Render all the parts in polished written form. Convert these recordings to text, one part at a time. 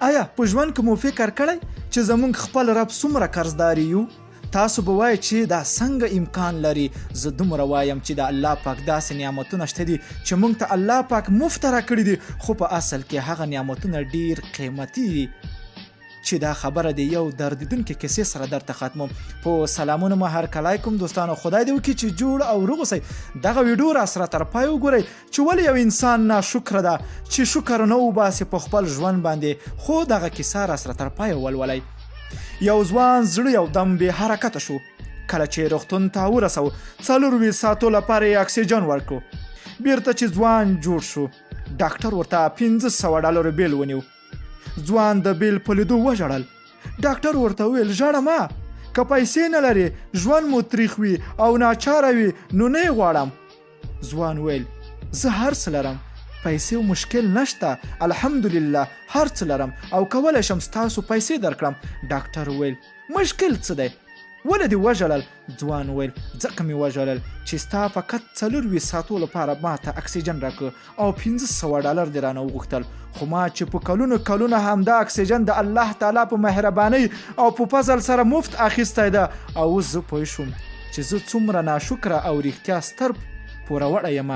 آیا په ژوند کې مو فکر کړی چې زمونږ خپل رب څومره قرضداري یو؟ تاسو به وایئ چې دا څنګه امکان لري؟ زه دومره وایم چې د الله پاک داسې نعمتونه شته دي چې مونږ ته الله پاک مفته راکړي دي، خو په اصل کې هغه نعمتونه ډیر قیمتي دي. چې دا خبره د یو دردیدونکې کیسې سره درته ختموم. په سلامونو مو هرکلی کوم دوستانو، خدای دې وکړي چې جوړ او روغ اوسئ. دغه ویډیو را سره تر پای وګورئ چې ولې یو انسان ناشکره ده چې شکر نه وباسي په خپل ژوند باندې، خو دغه کیسه را سره تر پایه ولولئ. یو ځوان زړه یو دم بې حرکته شو. کله چې روغتون ته ورسو، 24 ساعتو لپاره یې اکسیجن ورکړو. بیرته چې ځوان جوړ شو، ډاکټر ورته 500 ډالرو بیل ونیو. ځوان د بیل په لیدو وژړل. ډاکټر ورته وویل، ژاړه مه، که پیسې نه لرې، ژوند مو تریخ وي او ناچاره وي، نو نه یې غواړم. ځوان وویل، زه هر څه لرم، پیسې او مشکل نشته، الحمدلله هر څه لرم او کولی شم ستاسو پیسې درکړم. ډاکټر وویل، مشکل څه دی؟ ولې دې وژړل؟ ځوان وویل، ځکه مې وژړل چې ستا فقط 24 ساعتو لپاره ما ته اکسیجن راکړ او 500 ډالر دې رانه وغوښتل، خو ما چې په کلونو کلونه همدا اکسیجن د الله تعالی په مهربانۍ او په فضل سره مفت اخیستی ده، او اوس زه پوه شوم چې زه څومره ناشکره او رښتیا ستر پوروړی یم.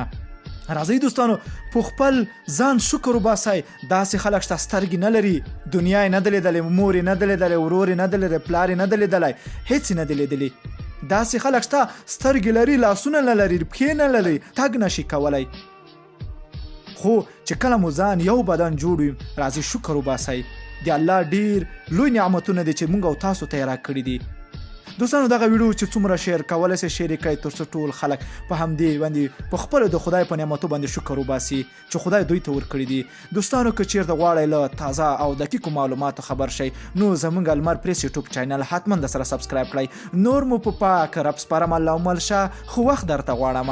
راځئ دوستانو، په خپل ځان شکر وباسئ. داسې خلک شته سترګې نه لري، دنیا یې نه ده لیدلې، مور یې نه ده لیدلې، ورور یې نه ده لیدلی، پلار یې نه ده لیدلی، هېڅ یې نه دي لیدلي. داسې خلک شته سترګې لري، لاسونه نه لري، پښې نه لري، تګ نشي کولی. خو چې کله مو ځان یو بدن جوړ وي، راځئ شکر وباسئ. د الله ډیر لوی نعمتونه دي چې موږ او تاسو ته یې راکړي دي. دوستانو، دغه ویډیو چې څومره شیر کولی شئ شیر یې کړئ، تر څو ټول خلک په همدې باندې په خپلو د خدای په نعمتو باندې شکر وباسي چې خدای دوی ته ورکړي دي. دوستانو، که چیرته غواړئ له تازه او دقیقو معلوماتو خبر شئ، نو زمونږ لمر پریس یوټیوب چینل حتما د سره سبسکرایب کړئ. نور مو په پاک رب سپارم، الله مل شه، خو وخت درته غواړم.